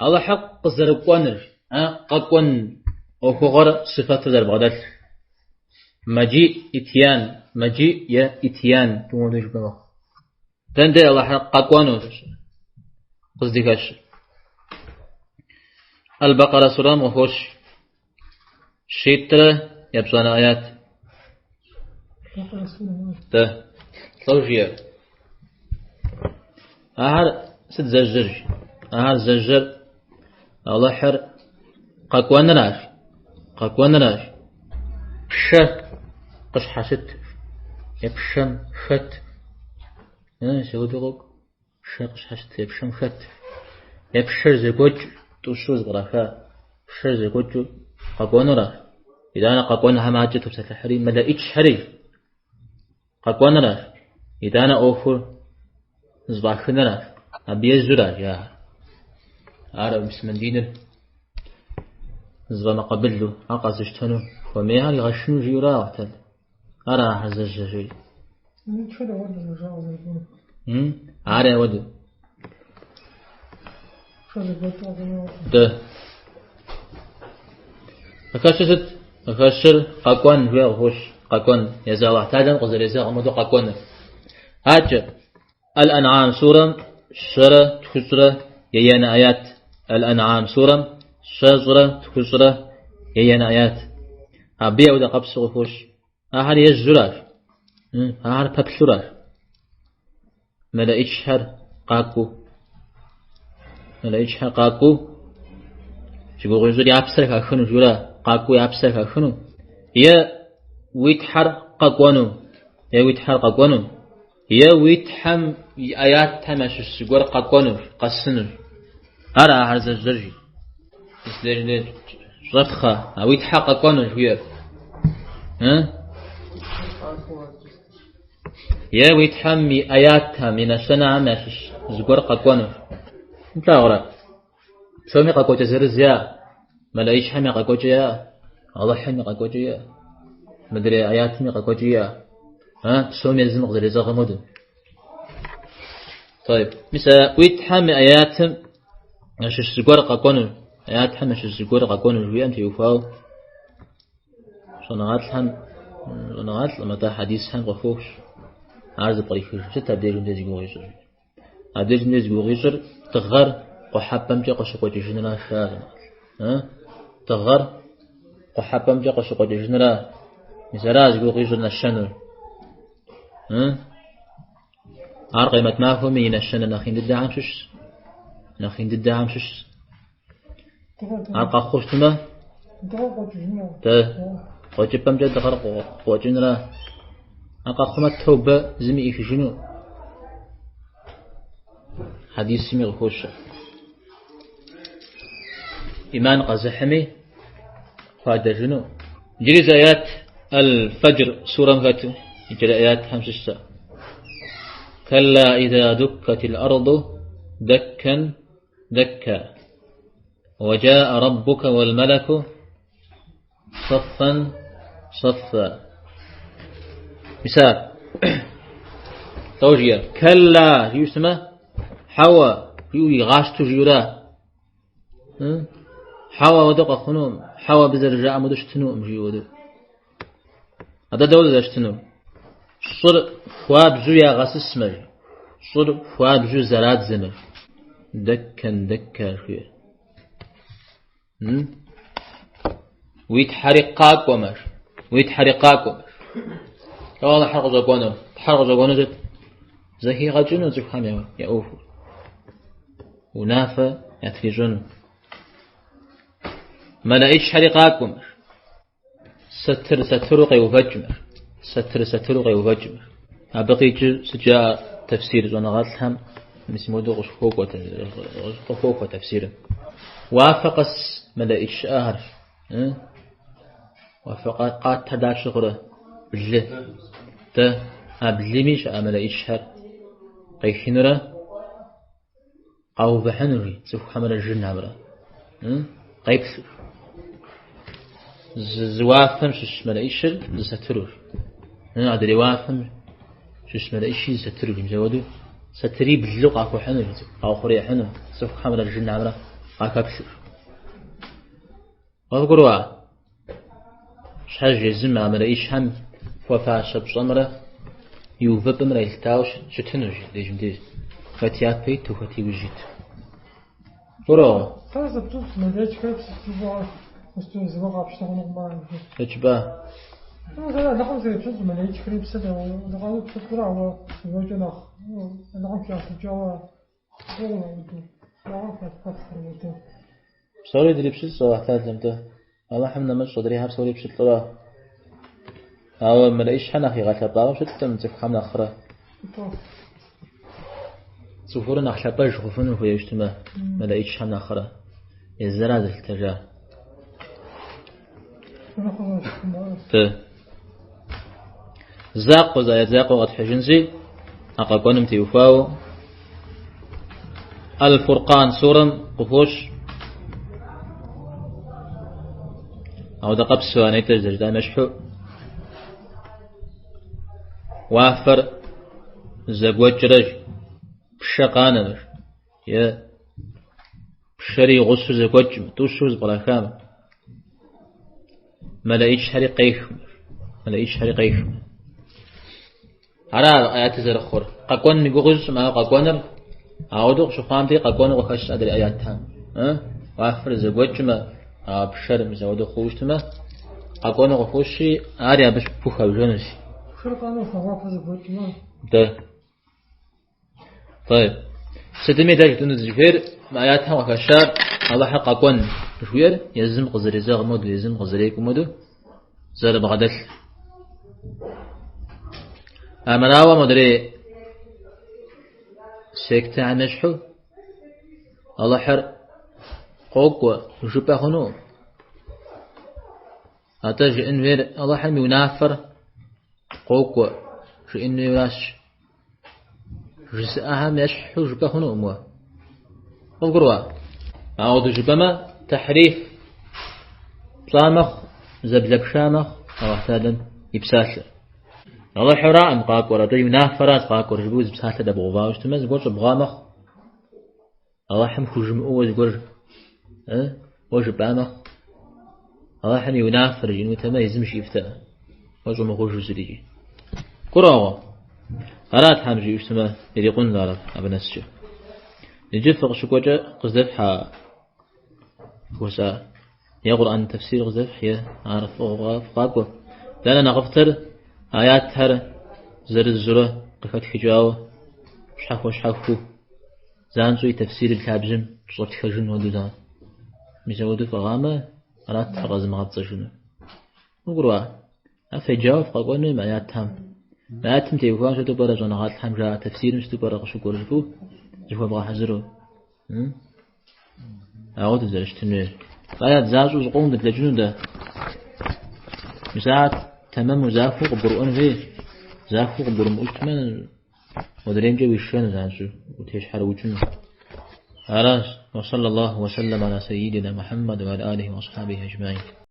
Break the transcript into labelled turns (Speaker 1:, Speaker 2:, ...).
Speaker 1: Алыхьыр къызэрыкӏуэныр, къэкӏуэн ӏуэхугъуэр сыфэту зэрыбгъэдэлъ. Мэджи итьян, мэджи е итьян тӏум хуэдэу жыпӏэ мэхъу. Дэнэ Алыхьыр къэкӏуэну къыздыхэщыр? Аль-Бакъарэ сурэм къыхощ. Щитӏрэ епщӏанэ аят. Дэ, лӏо жиӏэр. Ахэр сыт зэжьэр? Ахэр зэжьэр Алыхьыр къэкӏуэныращ. Къэкӏуэныращ. Пшэ къыщхьэщыт е пшэм хэт. Сыуду къокӏу. Пшэ къыщхьэщыт е пшэм хэт. Е пшэр зэгуэкӏ, тӏущу зэпкъраха. Пшэр зэгуэкӏыу къэкӏуэнуращ. Итӏанэ къэкӏуэнхэм адэкӏэ топсэлъыхьри, мэлэӏичхэри къэкӏуэныращ. Итӏанэ ӏуэхур зэфӏахыныращ. Абы ежьуращ ахэр. Ар муслъымэн диныр зыфӏэмыкъабылу, ар къэзыщтэну хуэмейхэр игъэшыну жиӏэура Алыхьталэ. Ара ахэр зэжьэр жери. Ар ауэдэу. Дэ. Къыхэщыр сыт? Къыхэщыр къэкӏуэн жиӏэ къыхощ. Къэкӏуэн. Езы Алыхь Талэм къызэрезэгъым хуэдэу къэкӏуэныр. Адэкӏэ. Аль-Ан'ам сурэм щэрэ тхущӏрэ еянэ аят. Аль-Ан'ам сурэм щэщӏрэ тхущӏрэ еянэ аят. Абы ауэдэ къабзэу къыхощ. Ахэр ежьуращ. Ахэр пэплъуращ. Мэлэӏичхэр къакӏуэу. Мэлэӏичхэр къакӏуэу. Зи гугъу ищӏыр я псэр хахыну жиӏэурэ, къакӏуэу я псэр хахыну. Е уи Тхьэр къэкӏуэну, е уи Тхьэр къэкӏуэну. Е уи Тхьэм и аятхэм ящыщ зыгуэр къэкӏуэнущ, къэсынущ. Ара ахэр зэжьэр жи. Щӏэтхъэ, а уи Тхьэ къэкӏуэнущ жиӏэр. Е уи Тхьэм и аятхэм, и нэщэнэхэм ящыщ зыгуэр къэкӏуэнущ. Плъагъурэ? Псоми къэкӏуэкӏэ зырыз яӏэ. Мэлэӏичхэм я къэкӏуэкӏэ яӏэ. Алыхьым и къэкӏуэкӏэ иӏэ. Мыдрей аятым и къэкӏуэкӏэ иӏэ. А, псоми езым къызэрезэгъым хуэдэу. Тайб. Мис а уи Тхьэм и аятым ящыщ зыгуэр къэкӏуэну, аятхэм ящыщ зыгуэр къэкӏуэну жиӏэм теухуауэ щӏэныгъэлӏхэм, щӏэныгъэлӏым, атӏэ хьэдисхэм къыхощ. Ар зэпкърихыж. Сыт абдежым дэ зи гугъу ищӏыр? Абдежым дэ зи гугъу ищӏыр дыгъэр къухьэпӏэмкӏэ къыщыкъуэкӏыжыныра жаӏэ. Дыгъэр къухьэпӏэмкӏэ къыщыкъуэкӏыжыныра. Мис ара зи гугъу ищӏыр нэщэнур. Ар къемэт махуэми и нэщэнэ нэхъ ин дыдэхэм щыщщ. Нэхъ ин дыдэхэм щыщщ. Ар къэхъуу щытмэ, дэ къуэкӏыпӏэмкӏэ дыгъэр къуэкӏынра. Ар къэхъумэ тобэ зыми ӏихыжыну. Хьэдисми къыхощ. Иман къэзыхьми хуадэжыну. Иджыри зы аят Аль-Фаджр сурэм хэту, иджыри аятхэм щыщ. Калла иза дуккатил арду даккан дэкка. Уэджаӏэ раббукэ уэлмэлэку сэффэн сэффа. Мис ар. Лӏо жиӏэр. Кэлла жиӏэу щытмэ, хьэуэ жиӏэу игъащтэу жиӏэура. Хьэуэ ауэдэу къэхъунукъым, хьэуэ абы зэрыжаӏэм хуэдэу щытынукъым жиӏэу хуэдэу. Атӏэ дауэ зэрыщытынур? Щӏыр хуабжьу ягъэсысмэ, щӏыр хуабжьу зэрадзэмэ, дэккэн дэкка жиӏэр. Уи Тхьэри къакӏуэмэ, уи Тхьэри къакӏуэмэ. Лӏо Алыхьыр къыщӏэкӏуэнур? Тхьэр къыщӏэкӏуэнур сыт? Зэхигъэкӏыну цӏыхухэм я ӏуэхур. Унафэ ятрищӏэну. Мэлэӏичхэри къакӏуэмэ. Сатыр сатыру къеувэкӏмэ, сатыр сатыру къеувэкӏмэ. Абы къикӏыр сыт жаӏэ тэфсир щӏэныгъэлӏхэм мис мыуэдэу къыхуокӏуэ тэфсирым. Уафэ къэс мэлэӏич щыӏэхэр, уафэ къатхэр дапщэ хъурэ? Блы. Дэ а блыми щыӏэ мэлэӏичхэр къехынурэ Къаувыхьыну жи цӏыхухэмрэ жынхэмрэ. Къеплъу. Зы уафэм щыщ мэлэӏичыр зы сатыру. Адрей уафэм щыщ мэлэӏичи зы сатыру. Мис апхуэдэу сатыриблу къахухьыну, къаухъуреихьыну цӏыхухэмрэ жынхэмрэ. къахэплъыр. Къывгурыӏуа? Щхьэж езым а мэлэӏичхэм хуэфащэ пщӏэмрэ и увыпӏэмрэ елъытауэ щытынущ дежым деж. Хэт япэ иту, хэт иужь иту. Гурыӏуэгъуэ?
Speaker 2: Сэ зэпщӏыпщӏ мэлэӏичхэр псыпщӏыщӏэ зыуэ къапщтэ хъунукъым ар.
Speaker 1: Сыт жыпӏа?
Speaker 2: Алыхьым зэрепщӏыщӏ мэлэӏичхэри псэ зыкъалу пщӏыпщӏрэ, ауэ зыгуэркӏэ нэхъ Алыхьым хигъэщхьэхукӏауэ
Speaker 1: Псори дрипщылӏщ Алыхь Талэм-тӏэ. Алыхьым нэмыщӏ адрейхэр псори пщылӏыра. Ауэ мэлэӏичхэр нэхъ игъэлъэпӏауэ щыткъым цӏыхухэм нэхърэ. Цӏыхур нэхъ лъапӏэж хъуфыну хуейуэ щытмэ, мэлэӏичхэм нэхърэ. Езыра зэлъытэжа. Тэ. Закъуэ, зы аят закъуэ къэтхьыжынщи, а къэкӏуэным теухуауэ Аль-Фуркъан сурэм къыхощ. Ауэдэ къэпсу а нетӏэ зэрыжытӏам ещхьу уафэр зэгуэкӏрэ пшэ къанэмэ е пшэри и гъусэу зэгуэкӏым, тӏущу зэпкърахам. Мэлэӏичхэри къехым, мэлэӏичхэри къехым. Ара аятыр зэрыхъур. Къэкӏуэным и гугъу ищӏым, ауэ къэкӏуэныр ауэдэу къыщыхъуам дей къэкӏуэну къыхэщ адрей аятхэм. Уафэр зэгуэкӏмэ, а пшэр мис ауэдэу хъууэ щытмэ, къэкӏуэну къыхощи, ари абы пхухабжэнущ.
Speaker 2: Пшэр къанэу уафэр зэгуэкӏмэ.
Speaker 1: Дэ. طيب. Сытми дэ жытӏэну дызыхуейр, мы аятхэм къыхэщар Алыхьыр къэкӏуэн жыхуиӏэр езым къызэрезэгъым хуэдэу, езым къызэрекӏум хуэдэу зэрыбгъэдэлъ. Армырауэ модрей сектэхэм ещхьу Алыхьыр къокӏуэ жыпӏэ хъуну. Атӏэ жыӏэн хуейр Алыхьым и унафэр къокӏуэ жыӏэн хуейращ. Жызыӏэхэм ещхьу жыпӏэ хъунукъым уэ. Къывгурыӏуа? Ауэдэу жыпӏэмэ, тэхьриф пщӏа мэхъу, зэблэпша мэхъу Алыхь Талэм и псалъэр. Алыхьыраӏым къакӏуэр, атӏэ и унафэращ къакӏуэр, жыпӏэу зы псалъэ дэбгъэувауэ щытмэ, зыгуэр щӏыбгъуа мэхъу. Алыхьым хужымыӏэу зыгуэр уэ жыпӏа мэхъу. Алыхьым и унафэр жиӏэнутэмэ, езым жиӏэфтэ, уэ щӏымыгъужу зырикӏи. Гурыӏуэгъуэ. Ара Тхьэм жиӏэу щытмэ, ирикъун ар абы нэскӏэ. Иджы фыкъыщыкӏуэкӏэ къыздэфхьа жыхуэсӏа е Къурӏэн тэфсир къыздэфхь, е ар фӏыгъуэ фыкъакӏуэ. Дэнэ нэхъыфӏтэр аятхэр зырызурэ къыхэтхыкӏауэ щхьэхуэ-щхьэхуэу Занщӏэу и тэфсирыр лъабжьэм щӏэтхэжын хуэдэу за. Мис ауэдэу фӏыгъамэ, арат фыкъэзымыгъэпцӏэжыну. Къывгурыӏуа? А феджауэ фыкъэкӏуэнуи мы аятхэм. Мы аятым теухуауэ сыту пӏэрэ щӏэныгъэлӏхэм жаӏэ тэфсирым сыту пӏэрэ къыщыкӏуэр жыфӏэу зыхуэвгъэхьэзыру. Ауэдэу зэрыщытын хуейр. Аят защӏэу зыкъом дыблэкӏыну дэ. Мис ар тэмэму захуэу къыбгурыӏуэн хуей. Захуэу къыбгурымыӏуэу щытмэ, Модреймкӏэ уишэну занщӏэу, утещхьэрыукӏыну. Аращ. Уэ саллаллаху уэ сэллэм аля сайидина Мухьэммэд уа аля алихи уа асхьабихи аджмаин.